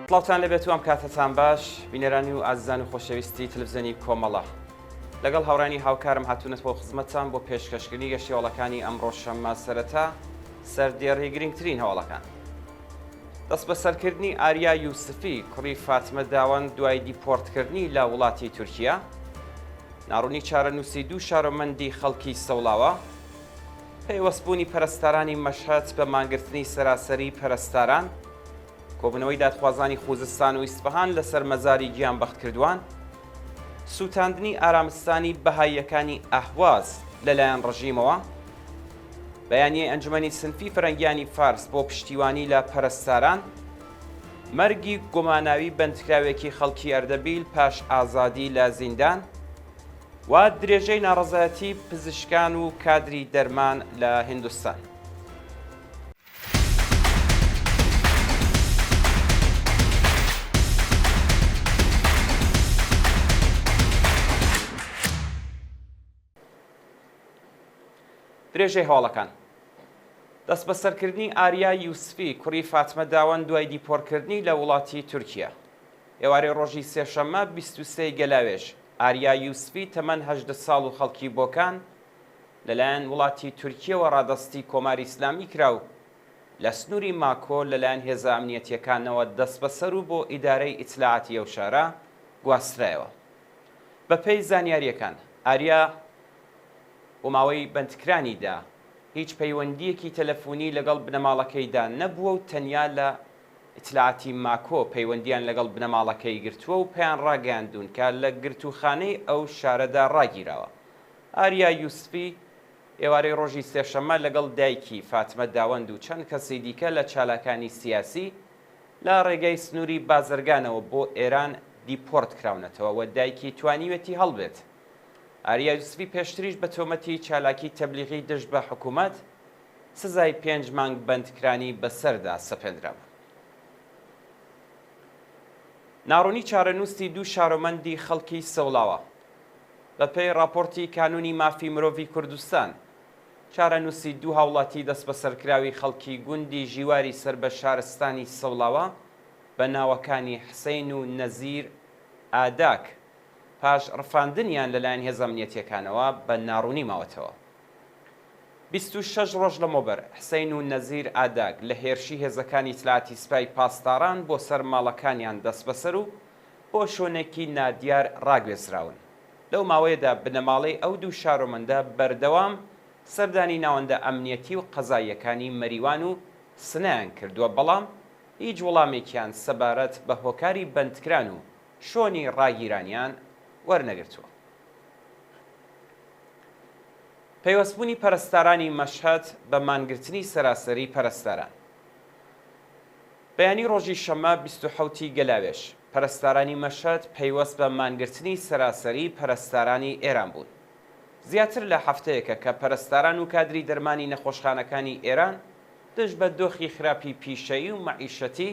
سڵاوتان لێبێت و ئەم کاتەتان باش بینەرانی و ئازیزان و خۆشەویستی تەلەفزیۆنی کۆمەڵە لەگەڵ هاوڕێیانی هاوکارم هاتوونەتەوە خزمەتتان بۆ پێشکەشکردنی گەشتی هەواڵەکانی ئەمڕۆ شەممە سەرەتا سەردێڕی گرنگترین هەواڵەکان. دەستبەسەرکردنی ئاریا یوسفی کوڕی فاتمە داوەند دوای دیپۆرتکردنی لە وڵاتی تورکیا، ناڕوونی چارەنووسی دوو شارۆمەندی خەڵکی سەوڵاوا، پەیوەستبوونی پەرستارانی مەشهەد بە مانگرتنی سەراسەریی پەرستاران، کۆبوونەوەی دادخوازانی خوزستان و ئیسفەهان لەسەر مەزاری گیانبەختکردووان، سووتاندنی ئارامستانی بەهاییەکانی ئەهواز لەلایەن ڕژیمەوە، بەیانیەی ئەنجومەنی سنفی فەرەنگیانی فارس بۆ پشتیوانی لە پەرستاران، مەرگی گوماناوی بەندکراوێکی خەڵکی ئەردەبیل پاش ئازادی لە زیندان و درێژەی ناڕەزایەتی پزیشکان و کادری دەرمان لە هیندستان. درێژەی هەواڵەکان. دەستبەسەرکردنی ئاریا یوسفی کوڕی فاتمە داوەند دوای دیپۆرکردنی لە وڵاتی تورکیا. ئێوارەی ڕۆژی سێشەممە 23 ی گەلاوێژ، ئاریا یوسفی تەمەن 18 ساڵ و خەڵکی بۆکان لەلایەن وڵاتی تورکیەوە ڕادەستی کۆماری ئیسلامی کرا و لە سنووری ماکۆ لەلایەن هێزە ئەمنیەتییەکانەوە دەستبەسەر و بۆ ئیدارەی ئیتلاعاتی ئەو شارە گواسترایەوە. بەپێی زانیارییەکان، ئاریا بۆ ماوەی بەندکرانیدا هیچ پەیوەندییەکی تەلەفونی لەگەڵ بنەماڵەکەیدا نەبووە و تەنیا لە ئیتلاعاتی ماکۆ پەیوەندییان لەگەڵ بنەماڵەکەی گرتووە و پێیان ڕاگەیاندوون کە لە گرتووخانەی ئەو شارەدا ڕاگیراوە. ئاریا یوسفی ئێوارەی ڕۆژی سێشەممە لەگەڵ دایکی، فاتمە داوەند و چەند کەسی دیکە لە چالاکانی سیاسی لە ڕێگای سنووری بازرگانەوە بۆ ئێران دیپۆرت کراونەتەوە و دایکی توانیوێتی هەڵبێت. ئاریا یوسفی پێشتریش بە تۆمەتی چالاکی تەبلیغی دژ بە حکوومەت سزای پێنج مانگ بەندکرانی بەسەردا سەپێندرابوو. ناڕوونی چارەنووسی دوو شارۆمەندی خەڵکی سەوڵاوا. بەپێی ڕاپۆرتی کانوونی مافی مرۆڤی کوردستان، چارەنووسی دوو هاوڵاتی دەستبەسەرکراوی خەڵکی گوندی ژیواری سەر بە شارستانی سەوڵاوا بە ناوەکانی حسەین و نەزیر ئاداک پاش ڕفاندنیان لەلایەن هێزە ئەمنیەتییەکانەوە بە ناڕوونی ماوەتەوە. 26 ڕۆژ لەمەوبەر حسەین و نەزیر ئاداک لە هێرشی هێزەکانی ئیتلاعاتی سپای پاسداران بۆ سەر ماڵەکانیان دەستبەسەر و بۆ شوێنێکی نادیار ڕاگوێزراون. لەو ماوەیەدا بنەماڵەی ئەو دوو شارۆمەندە بەردەوام سەردانی ناوەندە ئەمنیەتی و قەزاییەکانی مەریوان و سنەیان کردووە، بەڵام هیچ وڵامێکیان سەبارەت بە هۆکاری بەندکران و شۆنی ڕاگیرانیان وەرنەگرتووە. پەیوەستبوونی پەرستارانی مەشهەد بە مانگرتنی سەراسەری پەرستاران. بەیانی ڕۆژی شەممە 27 ی گەلاوێژ، پەرستارانی مەشهەد پەیوەست بە مانگرتنی سەراسەریی پەرستارانی ئێران بوون. زیاتر لە هەفتەیەکە کە پەرستاران و کادری دەرمانی نەخۆشخانەکانی ئێران دژ بە دۆخی خراپی پیشەیی و مەعیشەتی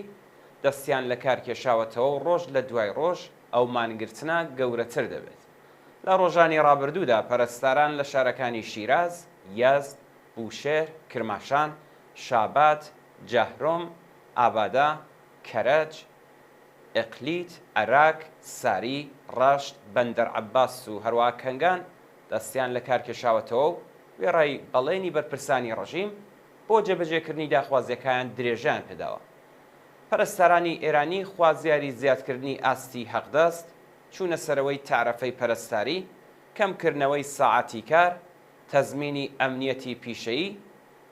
دەستیان لە کار کێشاوەتەوە و ڕۆژ لە دوای ڕۆژ ئەو مانگرتنە گەورەتر دەبێت. لە ڕۆژانی ڕابردوودا پەرستاران لە شارەکانی شیراز، یەزد، بوشێهر، کرماشان، شاباد، جەهرۆم، ئابادە، کەرەج، ئقلیت، ئەراک، ساری، ڕەشت، بەندەر عەباس و هەروەها کەنگان دەستیان لە کار کێشاوەتەوە و وێڕای بەڵێنی بەرپرسانی ڕژیم بۆ جێبەجێکردنی داخوازییەکایان درێژەیان پێداوە. پەرستارانی ئێرانی خوازیاری زیادکردنی ئاستی حەقدەست، چوونە سەرەوەی تەعرەفەی پەرستاری، کەمکردنەوەی ساعەتی کار، تەزمینی ئەمنیەتی پیشەیی،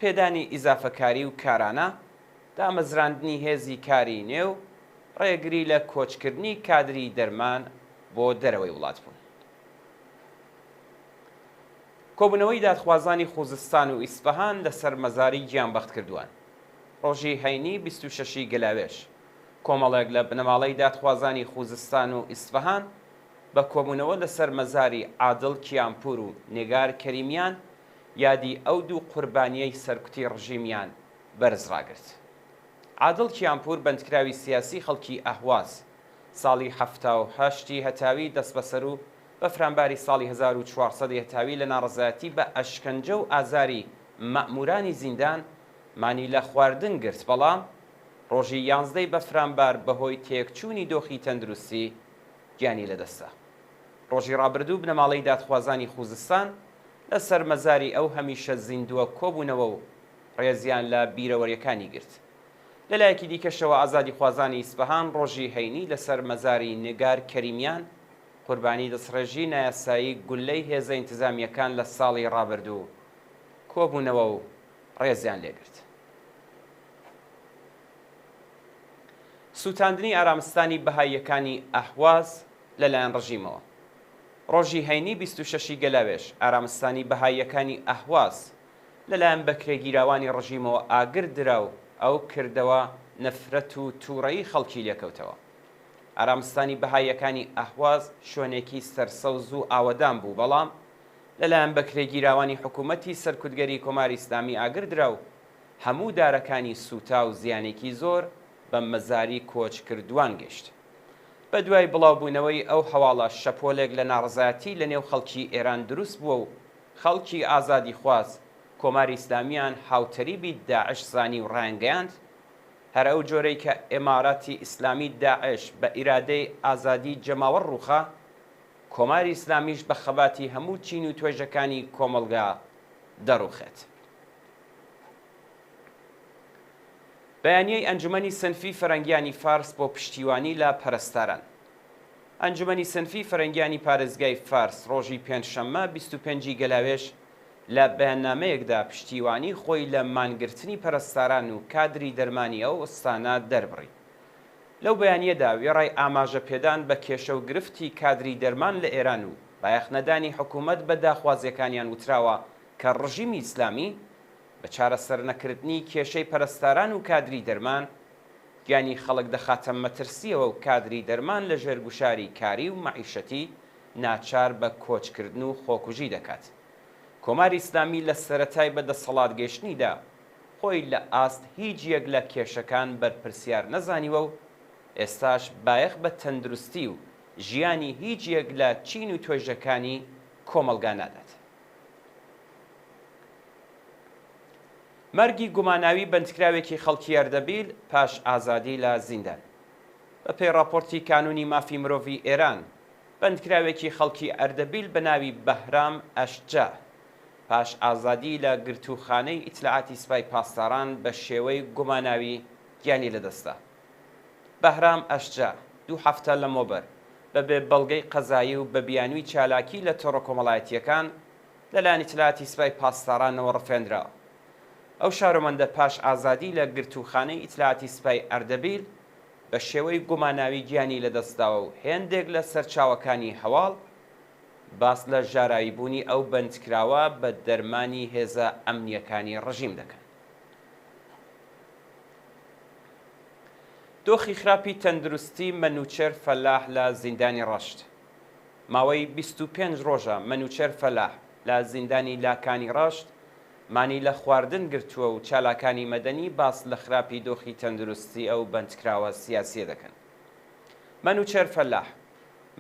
پێدانی ئیزافەکاری و کارانە، دامەزراندنی هێزی کاری نوێ و ڕێگری لە کۆچکردنی کادری دەرمان بۆ دەرەوەی وڵات بوون. کۆبوونەوەی دادخوازانی خوزستان و ئیسفەهان لەسەر مەزاری گیانبەختکردووان ڕۆژی هەینی 26 ی گەلاوێژ کۆمەڵێک لە بنەماڵەی دادخوازانی خوزستان و ئیسفەهان بە کۆبوونەوە لەسەر مەزاری عادڵ کیانپوور و نێگار کەریمیان یادی ئەو دوو قوربانییەی سەرکوتی ڕژیمیان بەرز ڕاگرت. عادڵ کیانپوور بەندکراوی سیاسی خەڵکی ئەهواز، ساڵی 78 ی هەتاوی دەستبەسەر و بەفرانباری ساڵی 1400 ی هەتاوی لە ناڕەزایەتی بە ئەشکەنجە و ئازاری مەئموورانی زیندان مانی لە خواردن گرت بەڵام. ڕۆژی یانزدەی بەفرانبار بەهۆی تێکچوونی دۆخی تەندروستی گیانی لەدەستدا. ڕۆژی ڕابردوو بنەماڵەی دادخوازانی خوزستان لەسەر مەزاری ئەو هەمیشە زیندووە کۆبوونەوە و ڕێزیان لە بیرەوەریەکانی گرت. لەلایەکی دیکەشەوە ئازادیخوازانی ئیسفەهان ڕۆژی هەینی لەسەر مەزاری نگار کەریمیان قوربانی دەستڕێژی نایاسایی گوللەی هێزە ئینتزامییەکان لە ساڵی ڕابردوو کۆبوونەوە و ڕێزیان لێگرت. سووتاندنی ئارامستانی بەهاییەکانی ئەهواز لەلایەن ڕژیمەوە. ڕۆژی هەینی 26 ی گەلاوێژ ئارامستانی بەهاییەکانی ئەهواز لەلایەن بەکرێگیراوانی ڕژیمەوە ئاگر درا و ئەو کردەوە نەفرەت و تووڕەیی خەڵکی لێکەوتەوە. ئارامستانی بەهاییەکانی ئەهواز شوێنێکی سەرسەوز و ئاوەدان بوو، بەڵام لەلایەن بەکرێگیراوانی حکوومەتی سەرکوتگەری کۆماری ئیسلامی ئاگر درا و هەموو دارەکانی سووتا و زیانێکی زۆر بە مەزاری کۆچکردووان گەیشت. بەدوای بڵاوبوونەوەی ئەو هەواڵە شەپۆلێک لە ناڕەزایەتی لەنێو خەڵکی ئێران دروست بووە و خەڵکی ئازادیخواز کۆماری ئیسلامییان هاوتەریبی داعش زانی و ڕایانگەیاند هەر ئەو جۆرەی کە ئیماراتی ئیسلامی داعش بە ئیرادەی ئازادی جەماوەر ڕووخا، کۆماری ئیسلامیش بە خەباتی هەموو چین و توێژەکانی کۆمەڵگا دەڕووخێت. بەیانیەی ئەنجومەنی سنفی فەرەنگیانی فارس بۆ پشتیوانی لە پەرستاران. ئەنجومەنی سنفی فەرەنگیانی پارێزگای فارس ڕۆژی پێنجشەممە 25 ی گەلاوێژ لە بەیاننامەیەکدا پشتیوانی خۆی لە مانگرتنی پەرستاران و کادری دەرمانی ئەو ئوستانە دەربڕی. لەو بەیانییەدا وێڕای ئاماژە پێدان بە کێشە و گرفتی کادری دەرمان لە ئێران و بایەخ نەدانی حکوومەت بە داخوازییەکانیان وتراوە کە ڕژیمی ئیسلامی بە چارەسەرنەکردنی کێشەی پەرستاران و کادری دەرمان گیانی خەڵک دەخاتە مەترسییەوە و کادری دەرمان لە ژێر گوشاری کاری و مەعیشەتی ناچار بە کۆچکردن و خۆکوژی دەکات. کۆماری ئیسلامی لە سەرەتای بە دەسەڵات گەیشتنیدا خۆی لە ئاست هیچ یەک لە کێشەکان بەرپرسیار نەزانیوە و ئێستاش بایەخ بە تەندروستی و ژیانی هیچ یەک لە چین و توێژەکانی کۆمەڵگا نادات. مەرگی گوماناوی بەندکراوێکی خەڵکی ئەردەبیل پاش ئازادی لە زیندان. بە پێی ڕاپۆرتی کانوونی مافی مرۆڤی ئێران، بەندکراوێکی خەڵکی ئەردەبیل بە ناوی بەهرام ئەشجا پاش ئازادی لە گرتووخانەی ئیتلاعاتی سپای پاسداران بە شێوەی گوماناوی گیانی لەدەستدا. بەهرام ئەشجا دوو هەفتە لەمەوبەر بە بێ بەڵگەی قەزایی و بە بیانووی چالاکی لە تۆڕە کۆمەڵایەتییەکان لەلایەن ئیتلاعاتی سپای پاسدارانەوە ڕفێندرا. ئەو شارۆمەندە پاش ئازادی لە گرتووخانەی ئیتلاعاتی سپای ئەردەبیل بە شێوەی گوماناوی گیانی لەدەستداوە و هێندێک لە سەرچاوەکانی هەواڵ باس لە ژاراویبوونی ئەو بەندکراوە بە دەرمانی هێزە ئەمنییەکانی ڕژیم دەکەن. دۆخی خراپی تەندروستی مەنوچێر فەلاح لە زیندانی ڕەشت ماوەی 25 ڕۆژە مەنوچێر فەلاح لە زیندانی لاکانی ڕەشت مانی لە خواردن گرتووە و چالاکانی مەدەنی باس لە خراپی دۆخی تەندروستی ئەو بەندکراوە سیاسییە دەکەن. مەنوچێر فەلاح،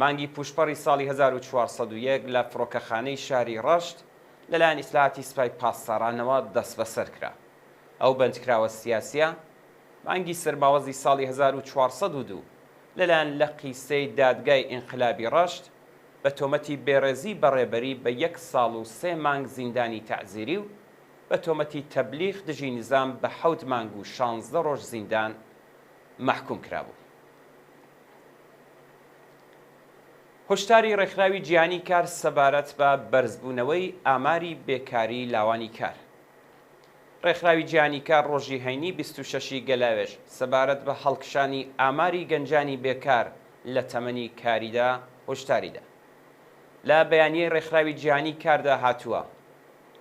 مانگی پووشپەڕی ساڵی 1401 لە فڕۆکەخانەی شاری ڕەشت لەلایەن ئیتلاعاتی سپای پاسدارانەوە دەسبەسەر کرا. ئەو بەندکراوە سیاسییە مانگی سەرماوەزی ساڵی 1402 لەلایەن لقی سێی دادگای ئینقلابی ڕەشت بە تۆمەتی بێڕێزی بە ڕێبەری بە یەک ساڵ و سێ مانگ زیندانی تەعزیری و بە تۆمەتی تەبلیغ دژی نیزام بە حەوت مانگ و شانزدە ڕۆژ زیندان مەحکووم کرابوو. هۆشداری ڕێکخراوی جیهانی کار سەبارەت بە بەرزبوونەوەی ئاماری بێکاری لاوانی کار. ڕێکخراوی جیهانی کار ڕۆژی هەینی 26 ی گەلاوێژ سەبارەت بە هەڵکشانی ئاماری گەنجانی بێکار لە تەمەنی کاریدا هۆشداری دا. لە بەیانیەی ڕێکخراوی جیهانی کاردا هاتووە،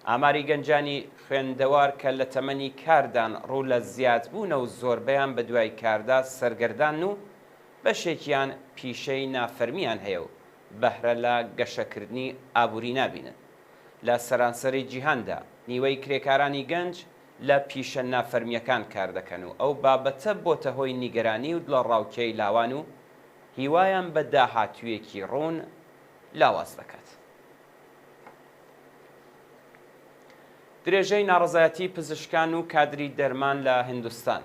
ئاماری گەنجانی خوێندەوار کە لە تەمەنی کاردان ڕوو لە زیادبوونە و زۆربەیان بەدوای کاردا سەرگەردانن و بەشێکیان پیشەی نافەرمییان هەیە و بەهرە لە گەشەکردنی ئابووری نابینن. لە سەرانسەری جیهاندا نیوەی کرێکارانی گەنج لە پیشە نافەرمییەکان کاردەکەن و ئەو بابەتە بۆتە هۆی نیگەرانی و دڵەڕاوکێی لاوان و هیوایان بە داهاتوویەکی ڕوون لاواز دەکات. درێژەی ناڕەزایەتی پزیشکان و کادری دەرمان لە هیندستان.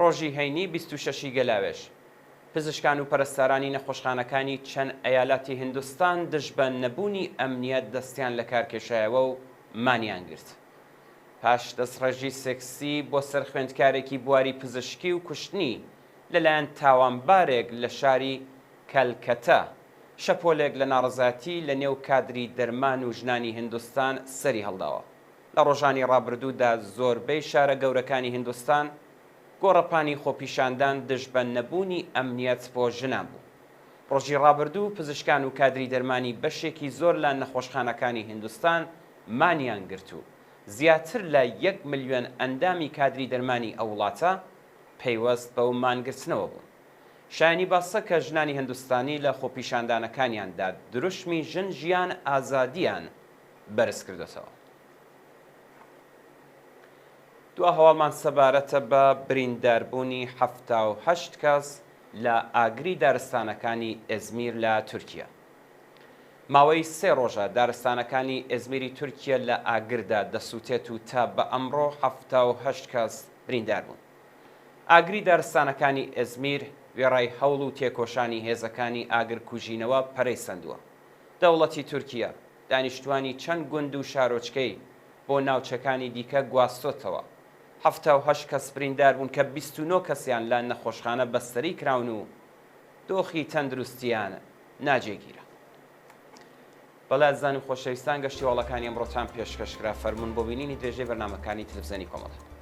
ڕۆژی هەینی 26 ی گەلاوێژ، پزیشکان و پەرستارانی نەخۆشخانەکانی چەند ئەیالاتی هیندستان دژ بە نەبوونی ئەمنیەت دەستیان لەکار کێشایەوە و مانیان گرت. پاش دەستڕێژی سێکسی بۆ سەر خوێندکارێکی بواری پزیشکی و کوشتنی لەلایەن تاوانبارێک لە شاری کەلکەتە، شەپۆلێک لە ناڕەزایەتی لە نێو کادری دەرمان و ژنانی هیندستان سەری هەڵداوە. لە ڕۆژانی ڕابردوودا زۆربەی شارە گەورەکانی هیندستان گۆڕەپانی خۆپیشاندان دژ بە نەبوونی ئەمنیەت بۆ ژنان بوو. ڕۆژی ڕابردوو پزیشکان و کادری دەرمانی بەشێکی زۆر لە نەخۆشخانەکانی هیندستان مانیان گرت و زیاتر لە یەک ملیۆن ئەندامی کادری دەرمانی ئەو وڵاتە پەیوەست بەو مانگرتنەوە بوون. شایانی باسە کە ژنانی هندوستانی لە خۆپیشاندانەکانیاندا دروشمی ژن ژیان ئازادییان بەرز کردۆتەوە. دوا هەواڵمان سەبارەتە بە برینداربوونی 78 کەس لە ئاگری دارستانەکانی ئێزمیر لە تورکیە. ماوەی سێ ڕۆژە دارستانەکانی ئێزمیری تورکیە لە ئاگردا دەسووتێت و تا بە ئەمڕۆ 78 کەس بریندار بوون. ئاگری دارستانەکانی ئێزمیر وێڕای هەوڵ و تێکۆشانی هێزەکانی ئاگرکوژینەوە پەرەی سەندووە. دەوڵەتی تورکیە دانیشتووانی چەند گوند و شارۆچکەی بۆ ناوچەکانی دیکە گواستۆتەوە. 78 کەس بریندار بوون کە 29 کەسیان لە نەخۆشخانە بەستەری کراون و دۆخی تەندروستییان ناجێگیرە. بەڵێ ئازیزان و خۆشەویستان گەشتی هەواڵەکانی ئەمڕۆتان پێشکەش کرا فەرموون بۆ بینینی درێژەی بەرنامەکانی تلفزیۆنی کۆمەڵە.